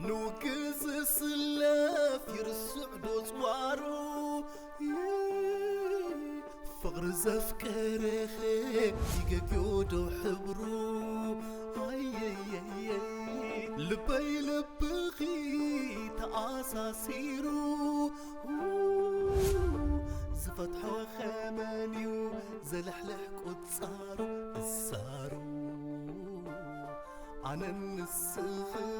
ንውግእ ዝስለፍ ይርስዕ ዶ ጽዋሩ? ፍቕሪ ዘፍቀረኸ ይገግዮ ዶ ሕብሩ? ኣየየየይ፣ ልበይ ልብኺ ተኣሳሲሩ፣ ዝፈትሖ ኸመንዩ ዘልሕልሕ ቁጻሩ እሳሩ። ኣነን ንስኽን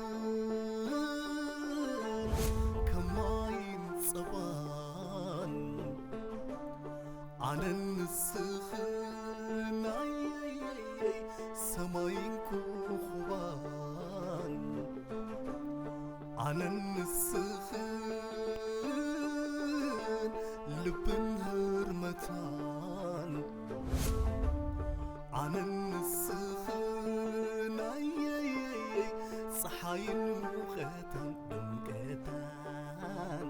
ከም ማይን ጸባን፣ ኣነን ንስኽን ኣየየየይ ሰማይን ኮኾባን፣ ኣነን ንስኽን ልብን ህርመታን፣ ኣነን ንስኽን ኣየየየይ ጸሓይን ሙቐታን ድምቀታን።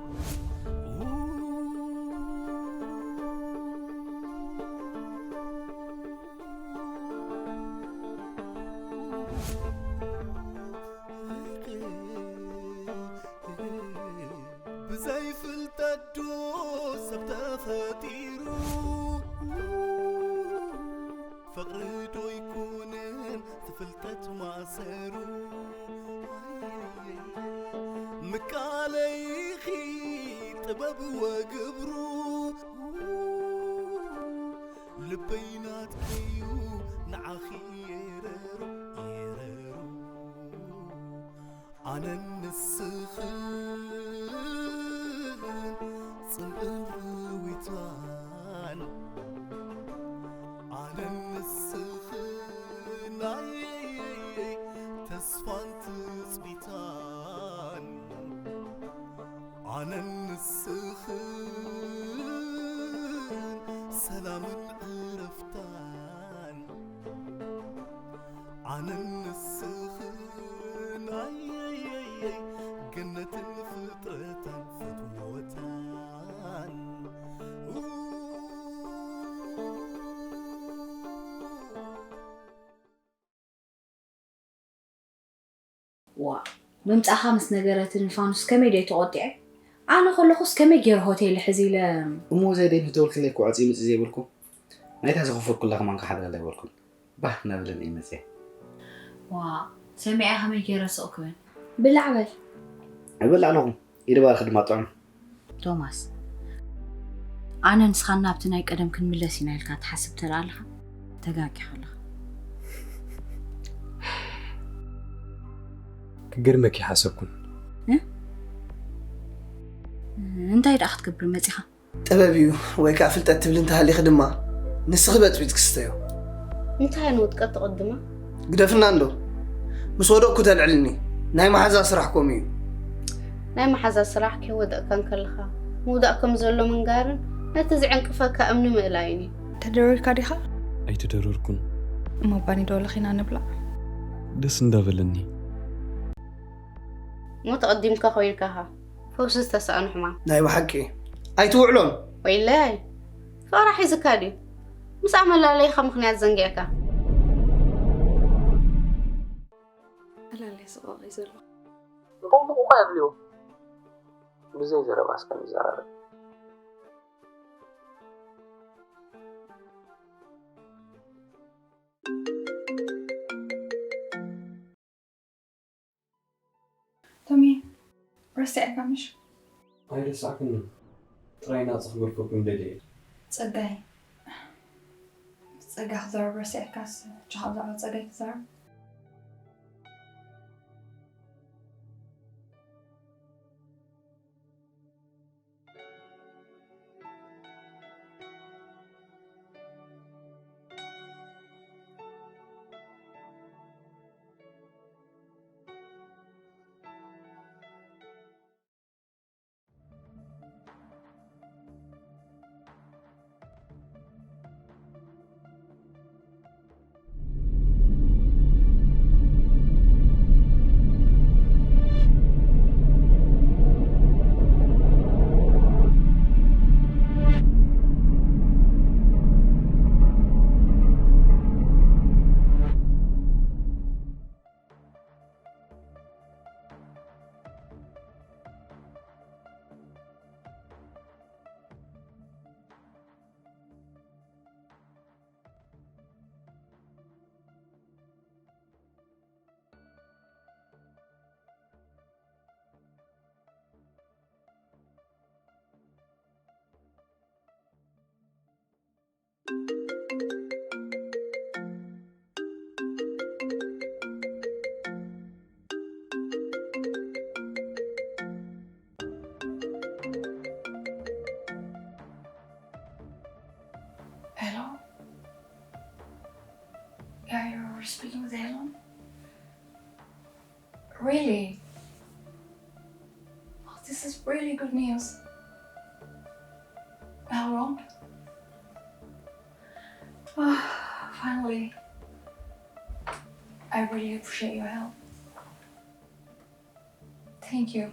ብዘይ ፍልጠት ዶ ሰብ ተፈጢሩ? ፍቕሪ ዶ ይኮነን ፍልጠት ማእሰሩ? ምቃለይኺ ጥበብ ወግብሩ፣ ልበይ ናትኪዩ ንዓኺ የረሩ፣ የረሩ። ኣነን ንስኽን ጽምእን ርዊታን፣ ኣነን ንስኽን ኣየየየይ ተስፋን ትጽቢታን፣ ኣነን ንስኽን ሰላምን ዕረፍታን፣ ኣነን ንስኽን ኣየየየይ ገነትን ፍጥረታን ፍትወታን። ዋ፣ ምምጻኻ ምስ ነገረትኒ ፋኑስ ከመይ ደይ ተቖጢዐ? ኣነ ከለኹስ ከመይ ገይረ ሆቴል ሕዚ ኢለ። እሞ ዘይ ደይ ንተወልክለይ ክዕጽ ይምጽእ ዘይብልኩም ናይታ ዝኸፈልኩላ ከማን ክሓድረላ ይበልኩም። ባህ እናበለኒ እየ መፅየ። ዋ፣ ሰሚዐ ከመይ ገይረ ስቕ ክብል። ብላዕ በል። እበልዕ ኣለኹ። ኢድ ባርኽ ድማ ጥዑም። ቶማስ፣ ኣነ ንስኻን ናብቲ ናይ ቀደም ክንምለስ ኢና ኢልካ ትሓስብ ተደኣ ኣለኻ፣ ተጋጊኻ ኣለኻ። ክገርመኪ ሓሰብኩን። እ? እንታይ ደኣ ክትገብር መጺኻ? ጥበብ እዩ ወይ ከኣ ፍልጠት ትብል እንተሃሊኺ ድማ ንስኺ በጥቢጥኪ ስተዮ። እንታይ ንውድቀት ትቕድማ? ግደፍና እንዶ። ምስ ወደቕኩ ተልዕልኒ። ናይ መሓዛ ስራሕ ከምኡ እዩ። ናይ መሓዛ ስራሕ ከይወደቕካ እንከለኻ ምውዳቕ ከም ዘሎ ምንጋርን ነቲ ዝዕንቅፈካ እምኒ ምእላይን እዩ። ተደረርካ ዲኻ? ኣይተደረርኩን። እሞ ባኒ ዶ ለኺና ንብላዕ? ደስ እንዳበለኒ። እሞ ተቐዲምካ ኮይንካኻ ፈውሲ ዝተሳእኖ ሕማም። ናይ ብሓቂ ኣይትውዕሎን። ወይለይ፣ ፍቕራ ሒዝካ ድዩ? ምስኣ መላለይኻ ምኽንያት ዘንጊዕካ። መላለይ ስቕ እዩ ዘሎ። እንታይ ምቑቋ የድልዮ? ብዘይ ዘረባ እስከ ንዘራረብ። ቶሚ፣ ረሲዐካ ምሽ? ኣይረሳዕክን። ጥራይ ናጻ ክገድፈኩም ደልየ። ጸጋይ፣ ጸጋ ክዛረብ ረሲዐካስ፣ ቻኻ ብዛዕባ ጸጋይ ትዛረብ? Yeah, you're speaking with Helen? Really? Oh, this is really good news. How long? Oh, finally. I really appreciate your help. Thank you.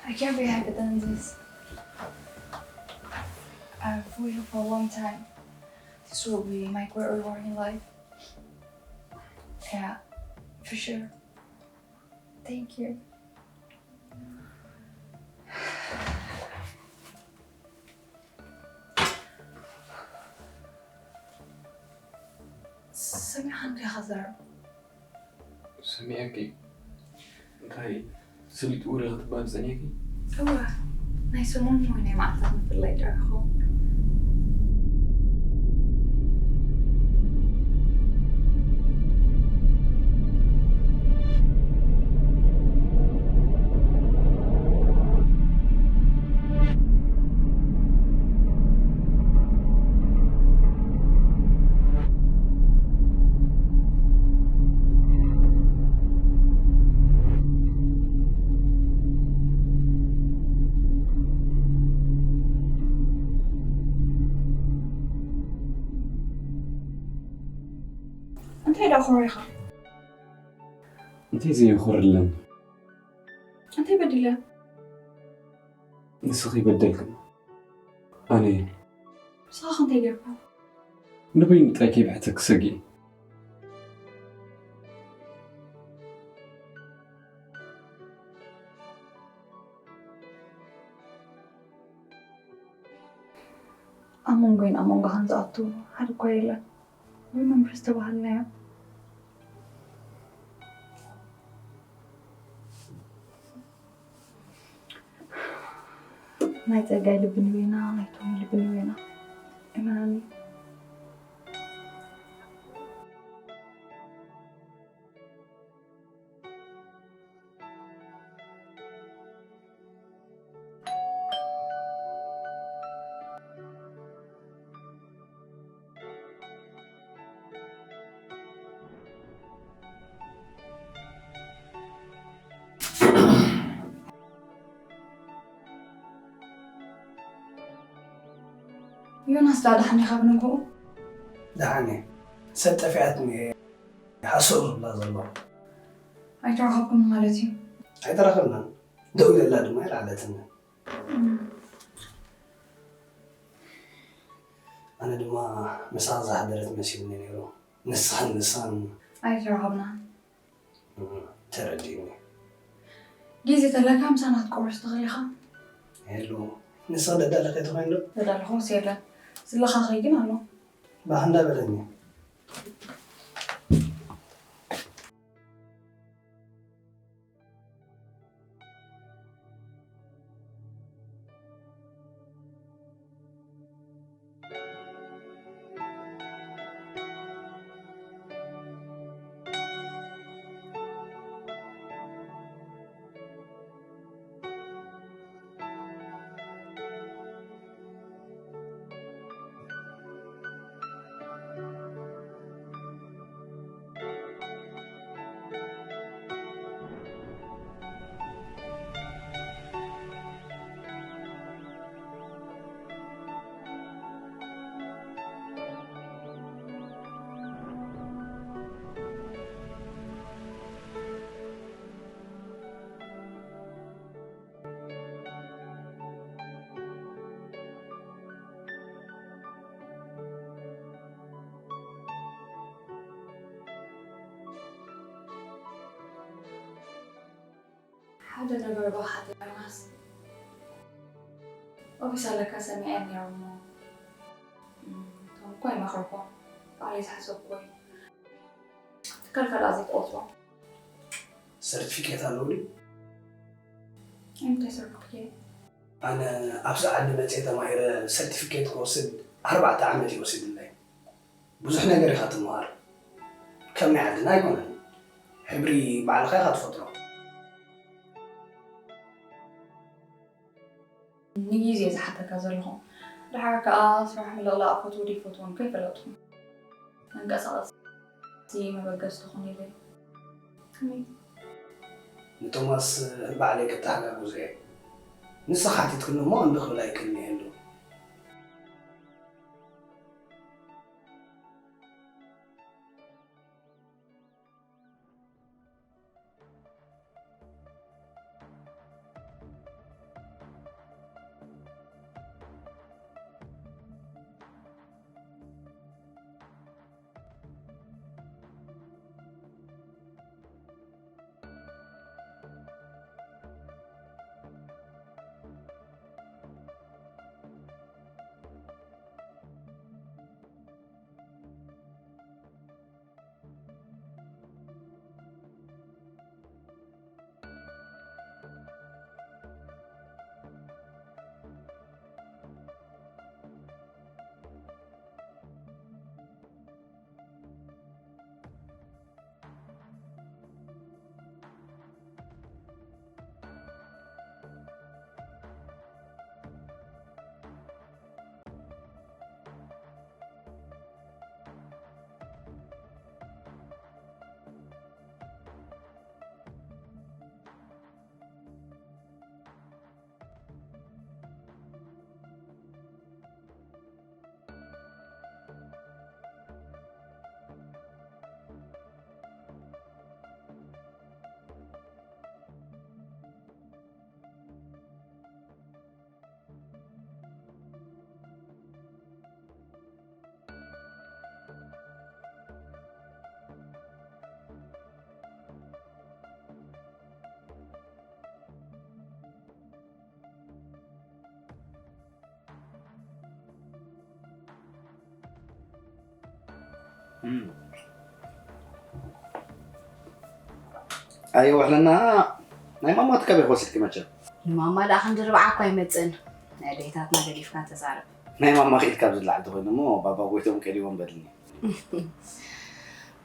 I can't be happier than this. I've waited for a long time. This will be my great reward in life. Yeah, for sure. Thank you. ሰሚዕኻን ከ ከዛረብ? ሰሚዐኪ። እንታይ ስሊጥ ውሪ ክትባል ጸኒሕኪ? እወ፣ ናይ ሰሙን ወይ ናይ መዓልታት ምፍልላይ ጥራሕ ይኸውን። እንታይ ደኣ ኮሪኻ? እንታይ ዘየኹርለን? እንታይ በዲለ? ንስኺ በደልክን ኣነ ንስኻ እንታይ ገርካ? ንበይኑ ጥራይ ከይብሕተኪ ሰጊእ። ኣብ መንጎይን ኣብ መንጎኻን ዝኣቱ ሓደ እኳ የለን። ብመንፈስ ተባህልናዮ። ናይ ጸጋይ ልቢ ንበይና፣ ናይ ቶሚ ልቢ ንበይና። እመናኒ። ዮናስ ደኣ ደሓን ኢኻ ብንግኡ? ደሓን እየ። ሰብ ጠፊኣትኒ እየ ሓሶት ዝብላ ዘሎ። ኣይተራኸብኩም ማለት እዩ? ኣይተራኸብናን። ደው ኢለላ ድማ ኣይለዓለትኒ። ኣነ ድማ ምሳኻ ዝሓደረት መሲሉኒ ነይሩ። ንስኻን ንሳን ኣይተራኸብናን። ተረዲእኒ። ግዜ ተለካ ምሳና ክትቆርስ ትኽእል ኢኻ። ሄሉ፣ ንስኺ ደዳሊ ከይትኾይኒ ዶ? ተዳለኹስ የለን። ዝለኻኸይ ግን ኣሎ። ባህ እንዳበለኒ። ሓደ ነገር ባኻ ዮናስ። ኦፊስ ኣለካ ሰሚዐ ነይረ እሞ፣ እም፣ እቶም እኮ ይመኽርኮ። ባዕለይ ዝሓሰብኩ እዩ። ትካልካ ደኣ ዘይትቆጽሮ። ሰርቲፊኬት ኣለዎ ድዩ? እንታይ ሰርቲፊኬት? ኣነ ኣብዚ ዓዲ መፅየ ተማሂረ ሰርቲፊኬት ክወስድ ኣርባዕተ ዓመት ይወስድለይ። ብዙሕ ነገር ኢኻ ትመሃር። ከም ናይ ዓድና ኣይኮነን። ሕብሪ ባዕልኻ ኢኻ ትፈጥሮ። ንግዜ ዝሓተካ ዘለኹ። ድሓር ከኣ ስራሕ ምልቕላቕ ፈትዉ ድይፈትዉን ከይፈለጥኹ። መንቀሳቐሲ መበገሲ ትኾን ኢለ። ከመይ? ንቶማስ ባዕለይ ከተሓጋግዞ እየ። ንስኻ ሓቲትክኒ እሞ እምቢ ክብል ኣይክእልን እየ። ኣየ ዋሕለና ናይ ማማ ትካብ ይኮስልኪ መቸም ንማማ ደኣ ክንዲ ርብዓ እኳ ኣይመጽእን። ናይ ደይታትና ገዲፍካ ተዛረብ። ናይ ማማ ክኢል ካብ ዝለዓል ተኮይኑ እሞ ባባ ጎይቶም ቀዲዎም በልኒ።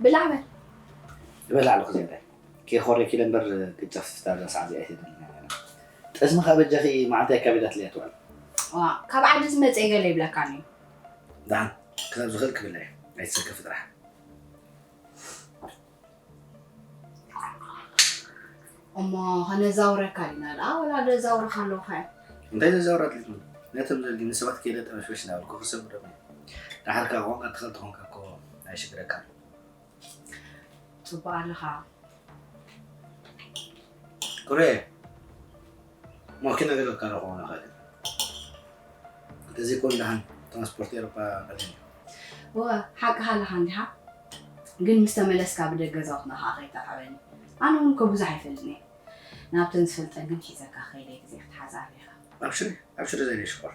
ብላዕ በል። ዝበላ ኣለኹ ዜናይ። ከይኾረኪ ኢለ እምበር ቅጫፍ ስታር እዛ ሰዓት እዚኣ ኣይተደልናያ። ጠስሚ ከኣ በጃኺ መዓልቲ ኣካቢዳትለይ እያ ትውዕል። ዋ፣ ካብ ዓዲ ዝመጸ ገለ ይብለካን እዩ። ደሓን፣ ክሳብ ዝኽእል ክብላ እየ። ኣይትሰከፊ ጥራሕ። እሞ ከነዛውረካ ዲና ደኣ፣ ወላ ደዛውረካ ኣለኹ ከ? እንታይ ዘዛውራ ኣድሊትኒ? ነቶም ዘድልዩኒ ሰባት ከይደ ጠመሽመሽ እናበልኩ ክሰምሮም እየ። ደሓር ከኣ ቋንቋ ትኽእል ተኾንካ እኮ ኣይሽግረካን። ጽቡቕ ኣለኻ። ኩሬ፣ ማኪና ገለ ክካረ ክኸውን ይኽእል እዩ። እንተዘይኮይኑ ደሓን ትራንስፖርት ኤውሮጳ ቀሊል እዩ። እወ፣ ሓቅኻ ኣለኻ እንዲኻ። ግን ምስ ተመለስካ ብደገ ገዛውትና ኸኣ ከይተርሕበኒ። ኣነ እውን እኮ ብዙሕ ኣይፈልጥን እየ። ናብተን ዝፈልጠን ግን ሒዘካ ከይደ ግዜ ክትሓዛ ኣሪኻ። ኣብሽሪ፣ ኣብሽሪ ዘይነይ ሽኮር።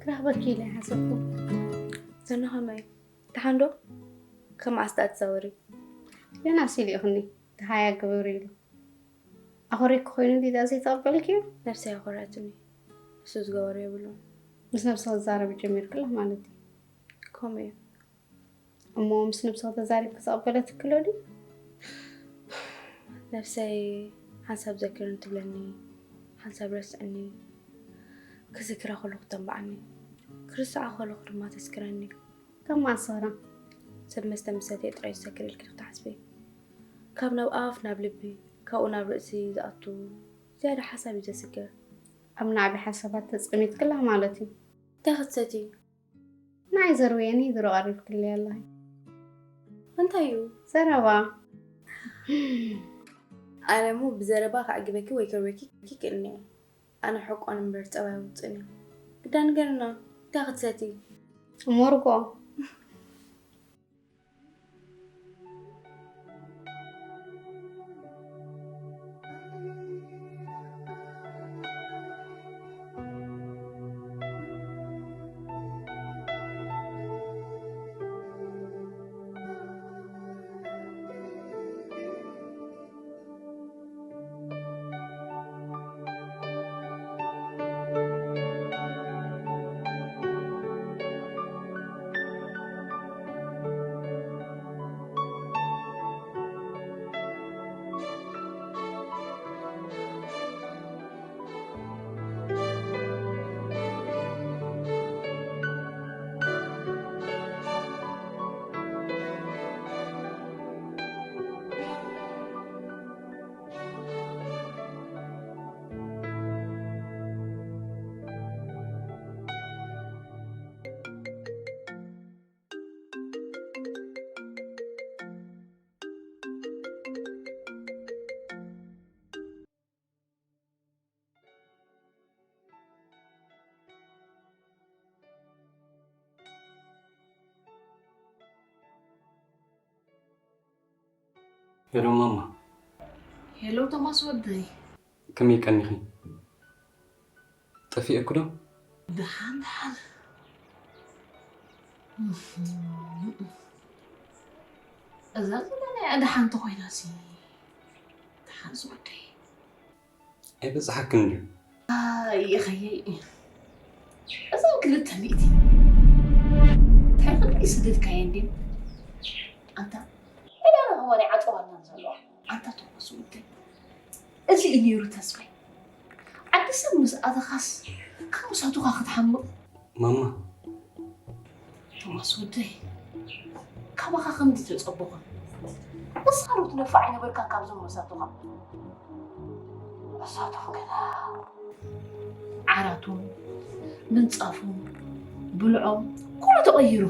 ክረኽበኪ ኢለ ሓሰብኩ። ዘና ከመይ? ደሓን ዶ? ከም መዓስ ደኣ ትዛወሪ? ገና ሲል ኢኹኒ። ደሃያ ግበሩ ኢሉ። ኣኾሪኩ ኮይኑ እንዲ ደኣ ዘይተቐበልክዮ? ነብሰይ ኣኾሪዓትኒ። እሱ ዝገበሮ የብሉን። ምስ ነብስኺ ትዛረቢ ጀሚርክላ ማለት እዩ። ከምኡ እዩ። እሞ ምስ ነብስኺ ተዛሪብኪ ዘቐበለትኪ ኣሎ ድዩ? ነብሰይ ሓንሳብ ዘክርኒ ትብለኒ፣ ሓንሳብ ረስዕኒ፣ ክዝክራ ከለኹ ተንብዓኒ፣ ክርስዓ ከለኹ ድማ ተስክረኒ። ከም ማእሰራ። ሰብ መስተ ምስ ሰተየ ጥራይ እዩ ዝሰክር ኢልኪ ዶ ትሓስቢ? ካብ ናብ ኣፍ ናብ ልቢ፣ ካብኡ ናብ ርእሲ ዝኣቱ ዝያዳ ሓሳብ እዩ ዘስክር። ኣብ ናዕቢ ሓሳባት ተጸሚድክላ ማለት እዩ። እንታይ ክትሰትዪ? ንዓይ ዘርውየኒ ድሮ ቀሪብክለይ ኣለኺ። እንታይ እዩ ዘረባ? ኣነ እሞ ብዘረባ ከዕግበኪ ወይ ከርበኪ ይክእል እኒአ። ኣነ ሕቆን እምበር ጸባይ ውፅን እዩ። ግዳ ንገርና፣ እንታይ ክትሰቲ? ሞርጎ። ሄሎ ማማ። ሄሎ ቶማስ ወደይ። ከመይ ቀኒኺ? ጠፊኤኩ ዶ? ደሓን ደሓን። እዛ ዘለናያ ደሓን ተኾይናሲ፣ ደሓን ዝወደይ። ኣይበጽሓክን ድዩ? ኣይኸየይ። እዛ ክልተ ሚእቲ እንታይ ክብል ይስደድካየ እንዴ? ኣንታ ዕዳና ከማን ይዓጸዋልና ዘለዋ። ኣንታ ቶማስ ወደይ፣ እዚ እዩ ነይሩ ተስፋይ። ዓዲ ሰብ ምስ ኣተኻስ ካብ መሳቱኻ ክትሓምቕ። ማማ። ቶማስ ወደይ፣ ካባኻ ከምዚ ተጸበኹ። ንስኻ ዶ ትነፍዕ ኣይነበርካን ካብዞም መሳቱኻ? እሳቶም ገና ዓራቶም፣ ምንጻፎም፣ ብልዖም፣ ኩሉ ተቐይሩ።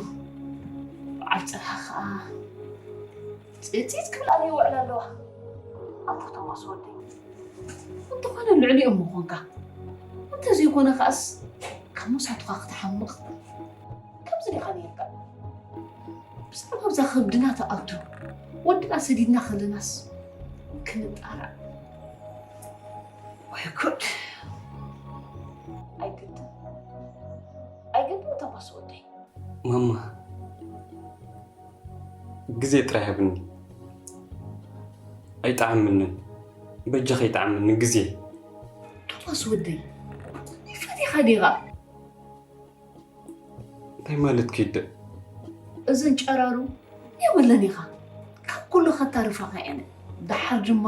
በዓል ጽርሃ ኸኣ ጽጽት ክብላኒ ይውዕላ ኣለዋ። ኣንታ ቶማስ ወደይ፣ እንተኾነ ልዕሊኦም ምኾንካ። እንተዘይኮነ ከኣስ ካብ መሳቱኻ ክትሓምቕ። ከምዚ ዲኻ ነይርካ? ብዛዕባ ኣብዛ ከብድና ትኣቱ ወድና ሰዲድና ከለናስ ክንጣላዕ። ወይ ጉድ! ኣይግድን፣ ኣይግድን ቶማስ ወደይ። ማማ፣ ግዜ ጥራይ ሃብኒ። ኣይጠዓምንን። በጃኻ ኣይጠዓምኒ ግዜ። ቶማስ ወደይ፣ ፈቲኻ ዲኻ? እንታይ ማለት ክይደ? እዘን ጨራሩ የብለን ኢኻ። ካብ ኩሉ ከታርፋኻ እየን። ደሓር ድማ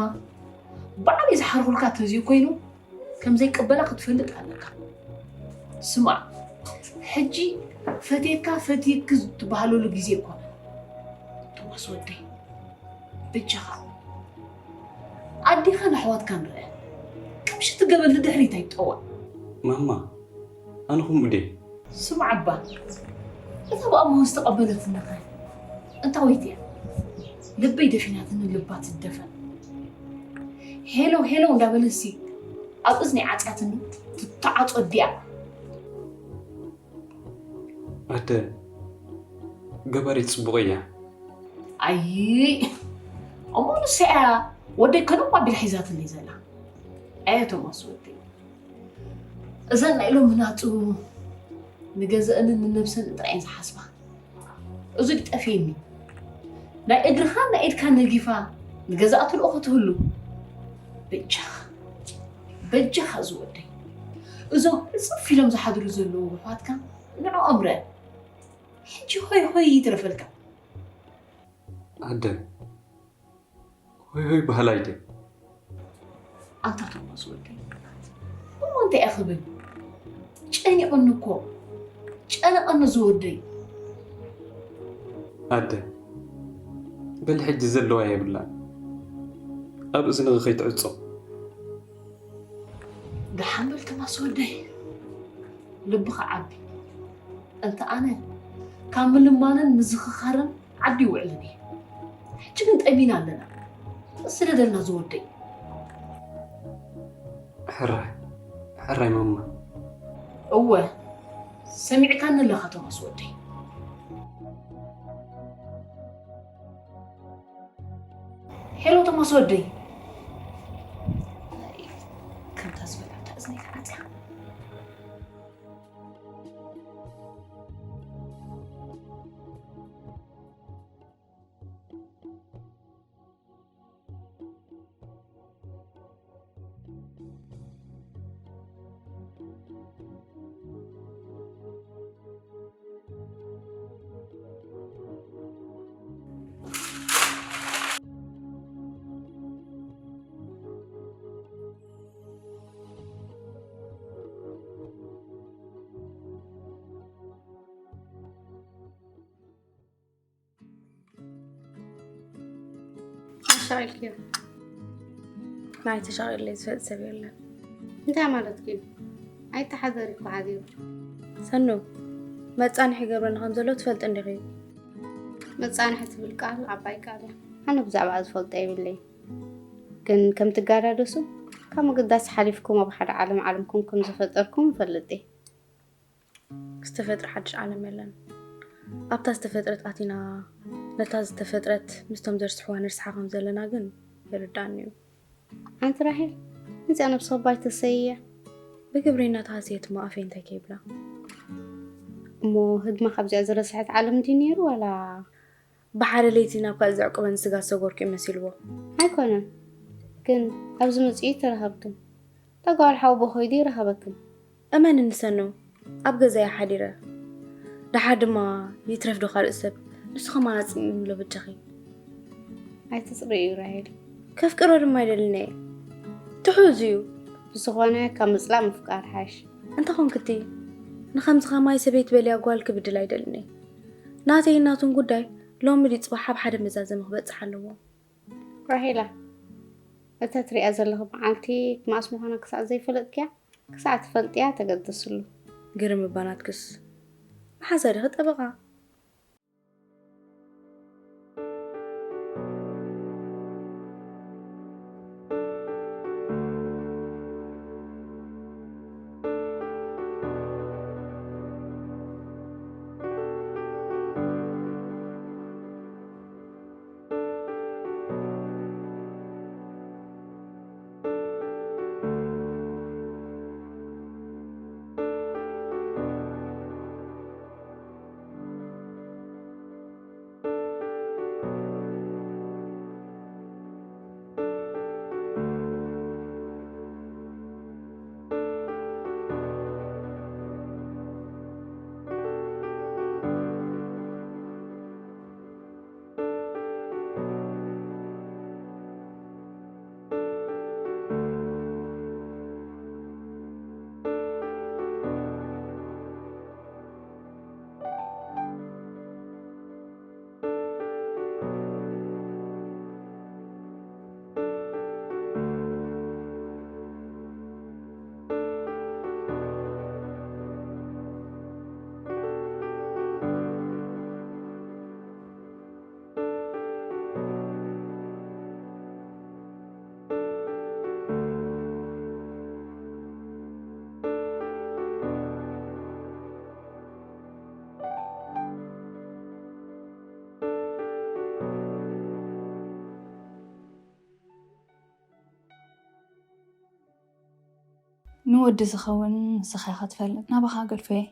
ባዕለይ ዝሓርኹልካ ተዘይኮይኑ፣ ከም ዘይቅበላ ክትፈልጥ ኣለካ። ስማዕ፣ ሕጂ ፈትየካ ፈትየኪ ትበሃለሉ ግዜ ኣይኮነን። ቶማስ ወደይ፣ በጃኻ ኣዴኻን ኣሕዋትካን ርአ። ከም ሽቲ ገበል ንድሕሪት ኣይትጠወቕ። ማማ፣ ኣነ ከምኡ ድየ? ስማዕ እባ፣ እታ ብኣምሆ ዝተቐበለትኒ ኸ እንታወይቲ እያ? ልበይ ደፊናትኒ ልባ ትደፈን። ሄሎ ሄሎ እንዳበለሲ ኣብ እዝኒ ዓጽያትኒ ትተዓጾ ኣዲኣ። ኣደ፣ ገባሪት ጽቡቕ እያ። ኣይ፣ እሞ ንሳ እያ ወደይ ከነቋ ኣቢላ ሒዛትለይ ዘላ። ኣየ ቶማስ ወደይ፣ እዘን ናይ ሎሚ ናጹ ንገዘአንን ንነብሰን ጥራይ እየን ዝሓስባ። እዚ ድጠፍየኒ። ናይ እግርኻን ናይ ኢድካን ነጊፋ ንገዛእ ትልእኾ ትህሉ። በጃኻ፣ በጃኻ ዝወደይ። እዞም ዕጽፍ ኢሎም ዝሓድሩ ዘለዉ ኣሕዋትካ ንዕኦም ርአ። ሕጂ ሆይ ሆይ ይትረፈልካ። ኣደ፣ ሆይ ሆይ በሃላይ ድየ? ኣንታ ቶማስ ወደይ፣ እሞ እንታይ እየ ክብል? ጨኒቑኒ እኮ፣ ጨነቐኒ ዝወደይ። ኣደ፣ በሊ ሕጂ ዘለዋ የብላን። ኣብ እዝንኺ ከይትዕጾ። ደሓን በል ቶማስ ወደይ፣ ልብኻ ዓቢ። እንተ ኣነ ካብ ምልማንን ምዝኽኻርን ዓዲ ይውዕልን እየ። ሕጂ ግን ጠቢና ኣለና። ስደደልና ዝወደይ። ሕራይ ሕራይ ማማ። እወ፣ ሰሚዕካኒ ኣለኻ ቶማስ ወደይ። ሄሎ ቶማስ ወደይ። ከምታ ዝበላ እታ እዝነይ ተዓፅያ። ኣሻቒልክዮ። ናይ ተሻቒለይ ዝፈልጥ ሰብ የለን። እንታይ ማለትኪ እዩ? ኣይተሓዘሪ እኮ ሓዚሩ። ሰኑ፣ መጻንሒ ይገብረኒ ከም ዘሎ ትፈልጢ እንዲኺ። መጻንሒ ትብል ቃል ዓባይ ቃል እያ። ኣነ ብዛዕባኣ ዝፈልጦ የብለይን። ግን ከም ትጋዳደሱ ካብ ምግዳስ ሓሊፍኩም ኣብ ሓደ ዓለም ዓለምኩም ከም ዝፈጠርኩም እፈልጥ እየ። ዝተፈጥረ ሓድሽ ዓለም የለን። ኣብታ ዝተፈጥረት ኣቲና ነታ ዝተፈጥረት ምስቶም ዘርስሕዋ ንርስሓ ከም ዘለና ግን ይርዳእኒ እዩ። ኣንቲ ራሄል፣ ነዚኣ ነብሲ ክባይ ተሰይያ። ብግብሪ እናተሃስየት እሞ ኣፈይ እንታይ ከይብላ። እሞ ህድማ ካብዚኣ ዝረስሐት ዓለም ድዩ ነይሩ ዋላ? ብሓደ ለይቲ ናብ ካልእ ዘዕቁበኒ ስጋ ዝሰጎርኩ እዩ መሲልዎ። ኣይኮነን፣ ግን ኣብዚ መጺኡ ተራኸብክን። ተጓል ሓው ቦኾይዲ ይረኸበክን። እመን እንሰኑ ኣብ ገዛይ ሓዲረ። ደሓር ድማ ይትረፍ ዶ ካልእ ሰብ ንሱ ከማን ኣጽሚምሎ በጃኺ። ኣይትጽርዩ ራሄል። ከፍቅሮ ድማ ኣይደልን እየ። ትሑዝ እዩ። ብዝኾነ ካብ ምጽላእ ምፍቃር ሓሽ። እንተኾንክቲ ንኸምዚ ከማይ ሰበይቲ በልያ ጓል ክብድል ኣይደልን እየ። ናተይ ናቱን ጉዳይ ሎሚ ድዩ ጽባሕ ኣብ ሓደ መዛዘሚ ክበጽሕ ኣለዎ። ራሄላ፣ እታ ትሪኣ ዘለኺ መዓልቲ መዓስ ምዃና ክሳዕ ዘይፈለጥክያ፣ ክሳዕ ትፈልጥያ ተገደስሉ። ግርም እባ ናትክስ መሓዛ ዲኺ ጠበቓ? ንወዲ ዝኸውን ንስኻ ኢኻ ትፈልጥ፣ ናባኻ ገድፈየ።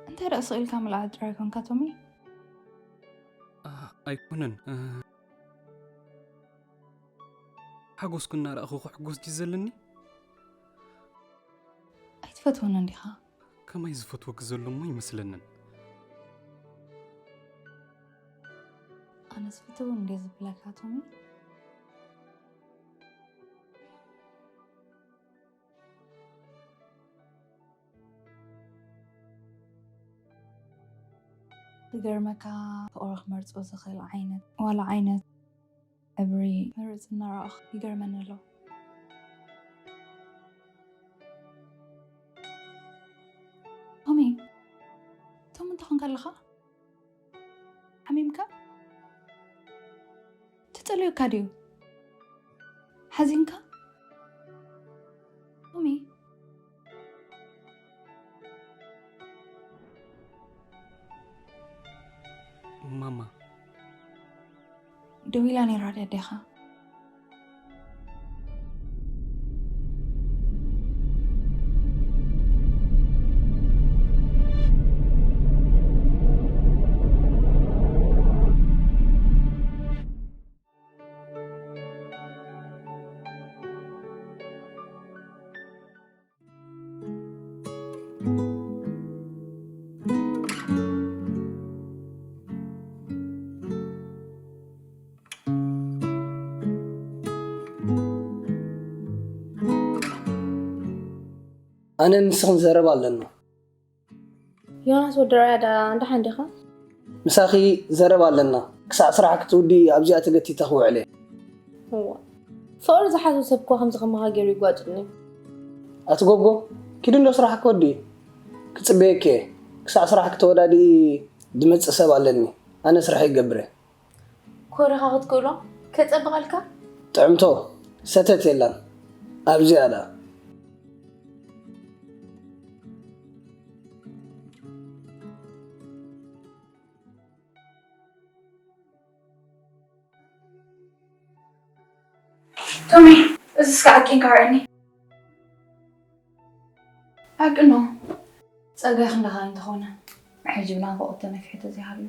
እንታይ ደኣ ስቕ ኢልካ ምልዓል ጥራይ ኮንካ ቶሚ? ኣይኮነን። ሓጎስኩ እናረኣኹ ክሕጎስ ድዩ ዘለኒ? ኣይትፈትወንን ዲኻ? ከማይ ዝፈትወኪ ዘሎ እሞ ይመስለንን። ኣነስ ፍትው እንዴ ዝብለካ ቶሚ? ዝገርመካ ፍቕሪ ክመርጾ ዝኽእል ዓይነት ዋላ ዓይነት ሕብሪ ርእሲ እናረኣኹ ይገርመኒ ኣሎ። ቶሚ፣ ቶም እንታይ ኾንካ ኣለኻ? ሓሚምካ? ተጸልዩካ ድዩ? ሓዚንካ? ቶሚ? ማማ። ደዊላ ነይራ ድያ ኣዴኻ? ኣነ ንስኽን ዘረባ ኣለና። ዮናስ ወዲ ራያ ዳ እንዳ ሓንዴኻ? ምሳኺ ዘረባ ኣለና። ክሳዕ ስራሕ ክትውዲ ኣብዚኣ ተገቲታ ክውዕለ። እዋ። ፍቕሪ ዝሓዞ ሰብ እኮ ከምዚ ከማኻ ገይሩ ይጓጭኒ። ኣቲ ጎጎ፣ ኪዲ እንዶ ስራሕ ክወዲ። ክጽበየኪ እየ። ክሳዕ ስራሕ ክተወዳድኢ ዝመጽእ ሰብ ኣለኒ። ኣነ ስራሕ ይገብረ። ኮሪኻ ክትክእሎ ከጸብቐልካ? ጥዕምቶ፣ ሰተት የላን። ኣብዚኣ ደኣ። ቶሚ፣ እዚ እስከ ዓቂንካ ርኣኒ። ዓቅኖ፣ ጸጋይ ክንደኻ እንተኾነ፣ ሕጂ ብናፍቖት ተነፊሑ ተዘይሃልዩ።